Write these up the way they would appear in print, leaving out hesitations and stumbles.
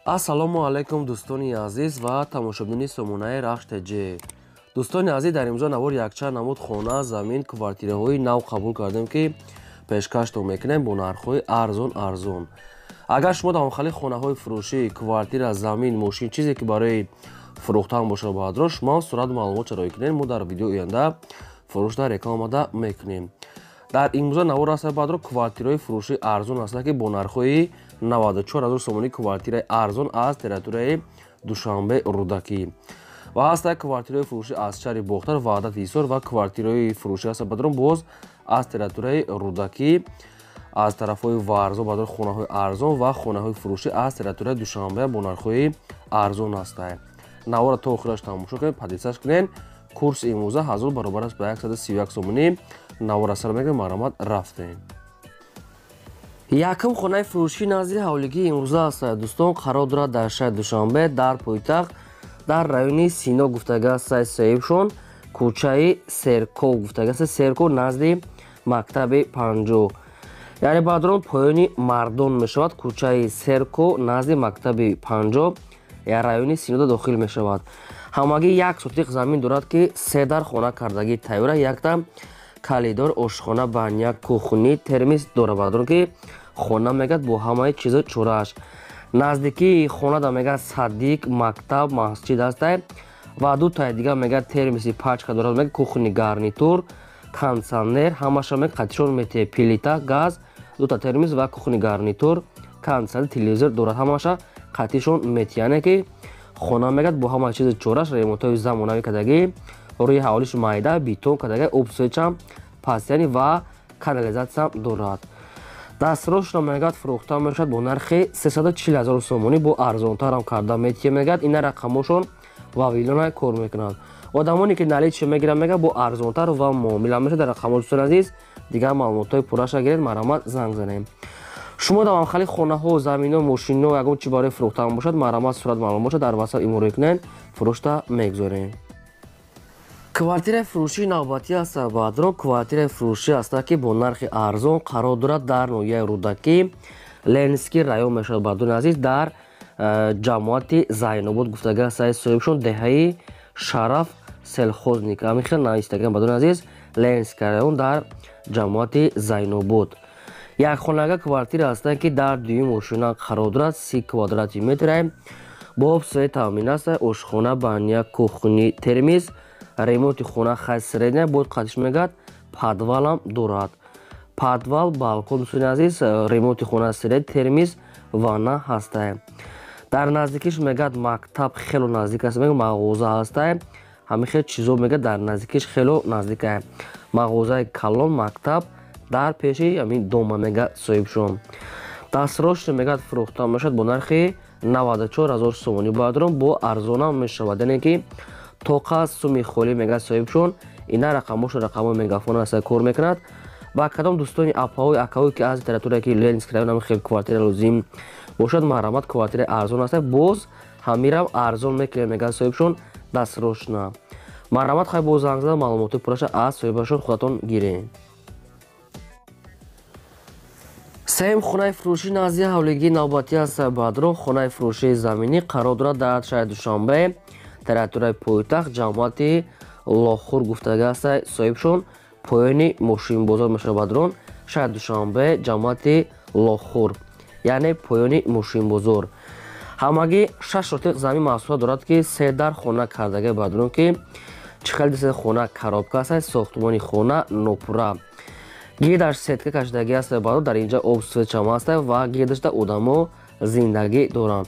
Ассалому алайкум, дӯстони азиз ва тамошобинони сомонаи Рахш ТЖ. Дӯстони азиз, дар имрӯза навор якчанд намуд хона, замин, квартираҳои нав қабул кардем, ки пешкаштон мекунем бо нархҳои арзон арзон. Агар шумо дар ҳамхели хонаҳои фурӯшӣ, квартира, замин, мошин, чизе ки барои фурӯхтан бошад, баъдро шумо сурат маълумот чароӣ кунед, мо дар видеои оянда фурӯшда реклама мекунем. Дар имрӯза навор аст, баъдро квартираҳои фурӯшӣ арзон ҳастанд, ки бо нархҳои 94 ҳазор сомонӣ квартираи арзон аз территорияи Душанбе, Рӯдакӣ, ва ҳастанд квартираҳои фурӯшӣ аз шаҳри Бохтар, Ваҳдати Ҳисор, ва квартираҳои фурӯшӣ ҳастанд, баъдро боз аз территорияи Рӯдакӣ, аз тарафҳои Варзо, баъдро хонаҳои арзон ва хонаҳои фурӯшӣ аз территорияи Душанбе бо нархҳои арзон ҳастанд. Навора то охираш тамошо кунед, подписаться кунед. Курси имрӯза 1000 баробар аст ба 131 сомонӣ. Навора сар мекунем, марҳамат, рафтем. Якум хонаи фурӯшӣ назди ҳавлигии имрӯза аст, дӯстон, қарор дорад дар шаҳри Душанбе, дар пойтахт, дар райони Сино гуфтага аст соҳибшон, кӯчаи Серков гуфтага аст, Серков, назди мактаби 50, яъне баъдрон поёни Мардон мешавад. Кӯчаи Серко, назди мактаби 50, я райони Синода дохил мешавад. Ҳамагӣ як сотиқ замин дорад, ки се дар хона кардагӣ тайёра, якта калидор, ошхона, баня, кухни, термис дорад. Баъдрон ки хона мегӯяд бо ҳамаи чизо чорааш. Наздикии хонада мегӯяд садик, мактаб, масҷид ҳастай ва ду таи дигар мегӯяд термиси пачка дорад, мегӯяд кухни гарнитур, кондитсионер, ҳамаша мегӯяд қатишон мете, плита, газ, дута термис ва кухни гарнитур, кондитсионер, телевизор дорад, ҳамаша қатишон мети. Яъне ки хона мегӯяд бо ҳамаи чизи чораш, ремонтҳои замонавӣ кардагӣ, рӯи ҳавлиш майда бетон кардагӣ, об свечам пастяни ва канализатсиям дорад. Дастрошро мегӯяд фурӯхта мешавад бо нархи 340 ҳазор сомонӣ, бо арзонтарам карда метиҳем мегӯяд. Ина рақамошон вавилона кор мекунанд. Одамоне ки наличие мегиранд, мегӯяд бо арзонтар ва муомила мешавад. Дар рақамҳо, дӯстони азиз, дигар маълумотҳои пурраша гиред, марҳамат, занг занем. Шумо дар ҳамхели хонаҳо, заминҳо, мошинҳо, ягон чи барои фурӯхтан бошад, марҳамат, сурат маълум бошад, дар ватсап иморӣ кунед, фурӯшта мегузорем. Квартираи фурӯшии навбатӣ аст, баъдро квартираи фурӯшӣ аст, ки бо нархи арзон қарор дорад дар ноҳияи Рӯдакӣ, Ленинский район мешавад, бардони азиз, дар ҷамоати Зайнобод гуфтага аст соҳибшон, деҳаи Шараф, Сельхозник, ҳамин хел навистаган, бардони азиз, Ленинский район, дар ҷамоати Зайнобод. Якхонага квартира ҳастанд, ки дар дуюм ошёна қарор дорад, 30 квадрати метра, бо об свет таъмин аст, ошхона, баня, кухни, термис. Ремонти хона хай средняя буд, қатиш мегӯяд подвалам дорад, подвал, балкон. Дӯстони азиз, ремонти хона сред, термис, ванна ҳастай. Дар наздикиш мегӯяд мактаб хело наздик аст, мегӯяд мағоза ҳастай, ҳамин хел чизо мегӯяд дар наздикиш хело наздикай, мағозаи калон, мактаб дар пеши ҳамин дома мегӯяд соҳибшон. Дастрошро мегӯяд фурӯхта мешавад бо нархи 94 ҳазор сомонӣ, баъдрон бо арзонам мешавад, яъне ки тоқа суми холӣ мегӯяд соҳибшон. Ина рақамошо, рақамҳои мегафон аст, кор мекунад. Ва кадом дӯстони апаҳои акаҳое ки аз территория ки Ленинский район ҳамин хел квартира лозим бошад, марҳамат, квартираи арзон аст, боз ҳамирам арзон мекунем мегӯяд соҳибшон дастрошна. Марҳамат, хай, бо занг зада маълумоти пурраша аз соҳибашон худатон гиред. Сеюм хонаи фурӯшӣ назди ҳавлигии навбатӣ аст, баъдро хонаи фурӯшии заминӣ қарор дорад дар шаҳри Душанбе, территорияи пойтахт, ҷамоати Лохур гуфтага аст соҳибшон, поёни мошинбозор мешавад. Бадрон, шаҳри Душанбе, ҷамоати Лохур, яъне поёни мошинбозор. Ҳамагӣ шаш сотиқ замин маҳсулот дорад, ки се дар хона кардага. Бадрон ки чӣ хел диса, хона коробка аст, сохтмони хона нопурра, гирдаш сетка кашидагӣ аст. Баъдо дар инҷа об свечам аст ва гирдашда одамо зиндагӣ доранд,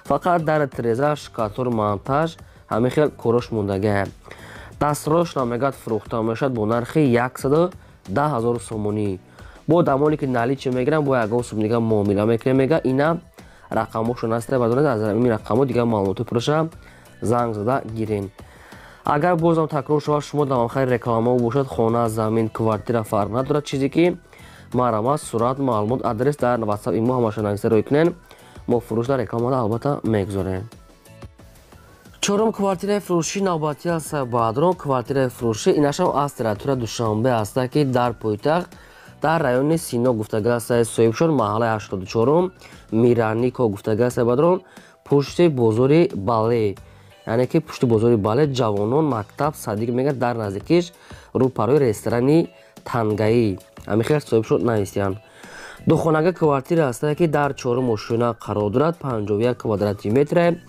фақат дар тиреза штукатур, монтаж, ҳамин хел корош мондагиа. Дастрошна мегӯяд фурӯхта мешавад бо нархи 110 ҳазор сомонӣ, бо дамоне ки наличие мегирам, бо ягон сум дига муомила мекунем мега. Ина рақамошон аст, бадонед, аз ин рақамо дигар маълумоти пурраша занг зада гирем. Агар бозам такрор шавад, шумо дар ҳамхели рекламао бошад, хона, замин, квартира, фарқ надорад, чизе ки, марҳамат, сурат, маълумот, адрес дар ватсап имо ҳамаша нависта рӯй кунед, мо фурӯш дар рекламада албатта мегузорем. Чорум квартираи фурӯшӣ навбатӣ аст, баъдрон квартираи фурӯшӣ инашам аз территория Душанбе аста, ки дар пойтахт, Дар райони Сино гуфтагааст соҳибшон, маҳаллаи 84, Миранико гуфтагааст бародарон, пушти бозори Бале, яъне ки пушти бозори Бале, ҷавонон, мактаб, садик мегӯяд, дар наздикиш рӯпарои ресторани Тангаӣ. Ҳамин хел соҳибшон нависиянд. Духонага квартира ҳастае, ки дар чорум ошёна қарор дорад, 51 квадрати метре,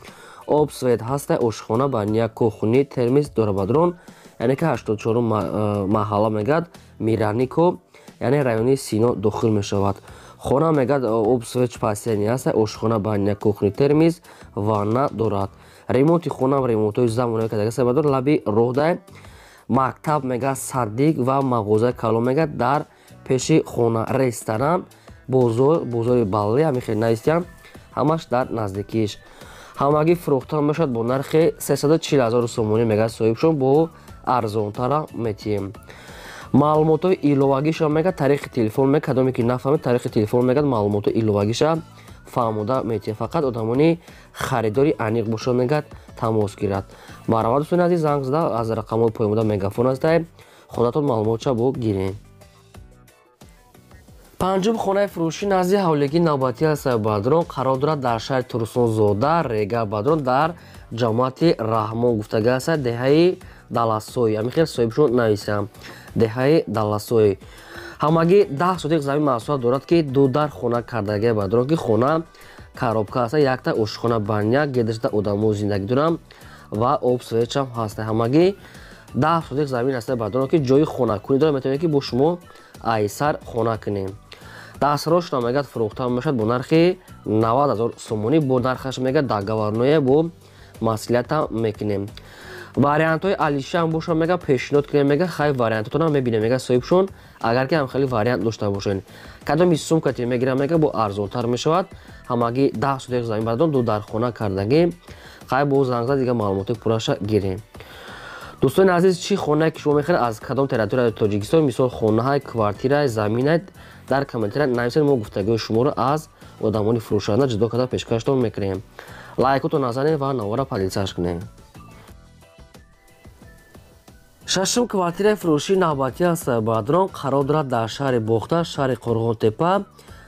об, свет ҳаста, ошхона, баня, кухни, термис дорад бародарон. Яъне ки 84 маҳалла мегӯяд, Миранико, яъне райони Сино дохил мешавад. Хона мегӯяд, об, свет пасияни ҳаста, ошхона, баня, кухни, термис, ванна дорад. Ремонти хона ремонтҳои замонавӣ кардагааст бародарон, лаби роҳдай, мактаб мегӯяд, садик ва мағозаи калон мегӯяд дар пеши хона, ресторан, бозор, бозори Балле, ҳамин хел нависиям, ҳамаш дар наздикиш. Ҳамагӣ фурӯхта мешавад бо нархи 340 ҳазор сомонӣ мегӯяд соҳибшон, бо арзонтара метиҳем. Маълумотҳои иловагиша мегӯяд тариқи телефон мегӯяд, кадоме ки нафаҳмед, тариқи телефон мегӯяд, маълумотҳои иловагиша фаҳмода метиҳем. Фақат одамони харидори аниқ бошад мегӯяд, тамос гирад. Марҳамат, дӯстони азиз, занг зада аз рақамҳои поёнбуда мегафон ҳастаем, худатон маълумотша бо гирем. Панҷум хонаи фурӯшӣ назди ҳавлигии навбатӣ аст бародарон, қарор дорад дар шаҳри Турсунзода, Рега бародарон, дар ҷамоати Раҳмон гуфтагааст, деҳаи Даласой. Ҳамин хел соҳибшон нависам, деҳаи Даласой. Ҳамагӣ 10 сотиқ замин масоҳат дорад, ки ду дар хона кардагия бародарон, ки хона коробка аст, якта ошхона, баня, гедашта одамо зиндагӣ дорам ва об, светчам ҳаст. Ҳамагӣ 10 сотиқ замин аст бародарон, ки ҷои хонакунӣ дорад, метавонед ки бо шумо айсар хона кунем. Дастрошро мегӯяд фурӯхта мешавад бо нархи 90 ҳазор сомонӣ, бо нархаш мегӯяд договорное, бо маслиҳатам мекунем. Вариантҳои алишаам бошад мегӯяд, пешниҳод кунем мегӯяд, хай вариантотонам мебинем мегӯяд соҳибшон, агар ки ҳам хеле вариант дошта бошед. Кадоми сумкате мегирам мегӯяд, бо арзонтар мешавад. Ҳамагӣ 10 сотиқ замин бародарон, ду дар хона кардагӣ. Хай бо занг зад дигар маълумоти пурраша гирем. Дӯстони азиз, чӣ хонае ки шумо мехоҳед, аз кадом территорияи Тоҷикистон, мисол хонаҳай, квартираи, заминай, дар комментария нависед, мо гуфтагиҳои шуморо аз одамони фурӯшанда ҷудо карда пешкаштон мекунем. Лайкотон назанед ва навора поделиться кунед. Шашум квартираи фурӯшии навбатӣ аст бародарон, қарор дорад дар шаҳри Бохта, шаҳри Қурғонтепа,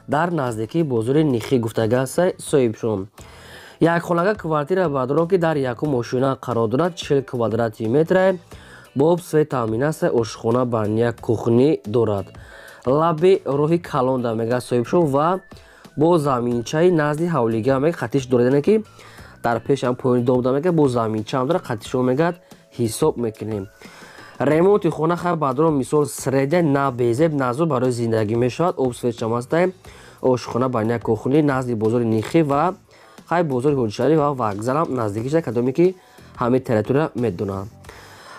дар наздикии бозори Нихӣ гуфтагааст соҳибшон. Якхонага квартира бародарон, ки дар якум ошёна қарор дорад, 40 квадрати метре, бо об, свет таъмин аст, ошхона, баня, кухни дорад. Лаби роҳи калонда мегӯяд соҳибшон ва бо заминчаи назди ҳавлига мегӯяд қатиш дорад, яъне ки дар пешам поёни домда мегӯяд, бо заминчаам дорад, қатишо мегӯяд ҳисоб мекунем. Ремонти хона хай бародарон, мисол средня, на безеб, назур барои зиндагӣ мешавад, об, светчам ҳастаем, ошхона, баня, кухни назди бозори Нихӣ ва хай бозори Ҳоҷишариф ва вокзалам наздикиша, кадоме ки ҳамин территория медонанд.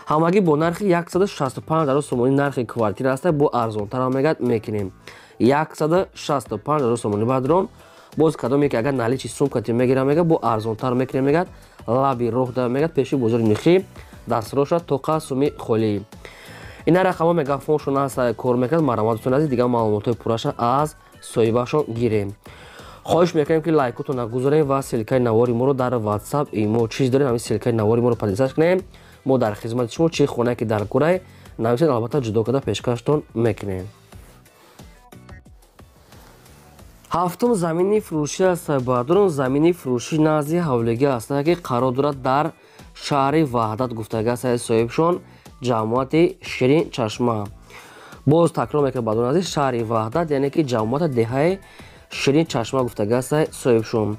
Ҳамагӣ бо нархи 165 ҳазор сомонӣ нархи квартира аст, бо арзонтарам мегӯяд мекунем. 165 ҳазор сомонӣ бародарон. Боз кадоме ки агар наличи сумкати мегирам мегӯяд, бо арзонтар мекунем мегӯяд, лаби роҳ да мегӯяд, пеши бозори Нихӣ, дастроша тоқа суми холӣ. Ина рақамҳо мегафоншон аст, кор мекунад. Марҳамат, дӯстони азиз, дигар маълумотҳои пурраша аз соҳибашон гирем. Хоҳиш мекунем, ки лайкотон нагузорем ва ссылкаи навори моро дар WhatsApp, имо, чиз дорем, ҳамин ссылкаи навори моро поделиться кунем. Мо дар хизмати шумо, чӣ хонае ки дар курай нависед, албатта ҷудо карда пешкаштон мекунем. Ҳафтум замини фурӯшӣ аст бародарон, замини фурӯшӣ назди ҳавлигӣ аст, ки қарор дорад дар шаҳри Ваҳдат гуфтагааст соҳибшон, ҷамоати Ширин Чашма. Боз такрор мекунам бародарон азиз, шаҳри Ваҳдат, яъне ки ҷамоати деҳаи Ширин Чашма гуфтагааст соҳибшон.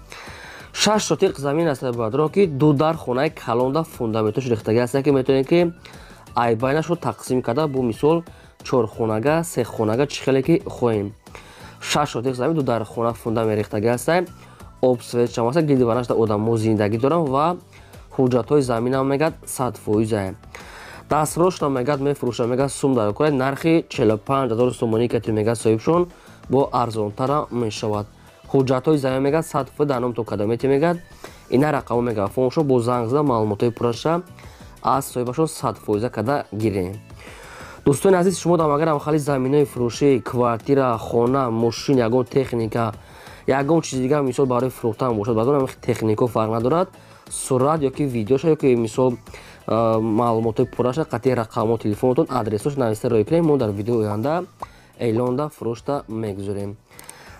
6 сотиқ замин аст бародарон, ки ду дар хонаи калонда фундаментош рехтагааст, ки метавонед ки айбайнашро тақсим карда бо мисол чорхонага, сехонага, чӣ хеле ки хоҳем. 6 сотиқ замин, ду дар хона фундамент рехтагааст, об, свет чам аст, гирди ванашда одамо зиндагӣ доранд ва ҳуҷҷатҳои заминам мегӯяд 100%. Дастрошро мегӯяд мефурӯшад, мегӯяд сум дар кора, нархи 45 ҳазор сомонӣ кати мегӯяд соҳибшон, бо арзонтара мешавад. Ҳуҷҷатҳои замин мегӯяд 100% дар ном то кадамети мегӯяд. Ина рақамҳо мегафоншон, бо занг зада маълумотҳои пурраша аз соҳибашон 100% карда гирем. Дӯстони азиз, шумо дам агар ҳам хали заминои фурӯшӣ, квартира, хона, мошин, ягон техника, ягон чизи дигар мисол барои фурӯхтан бошад, баъзан ҳам технико фарқ надорад, сурат ёки видеоша ёки мисол маълумотҳои пурраша қатъи рақамҳо, телефонотон, адресош нависта рӯй кунем, мо дар видеои оянда Эълонда фурӯшта мегузорем.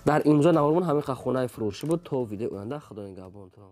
Дар имрӯза навормон ҳамин хонаи фурӯшӣ буд. То видеои оянда, Худо нигаҳбонтон.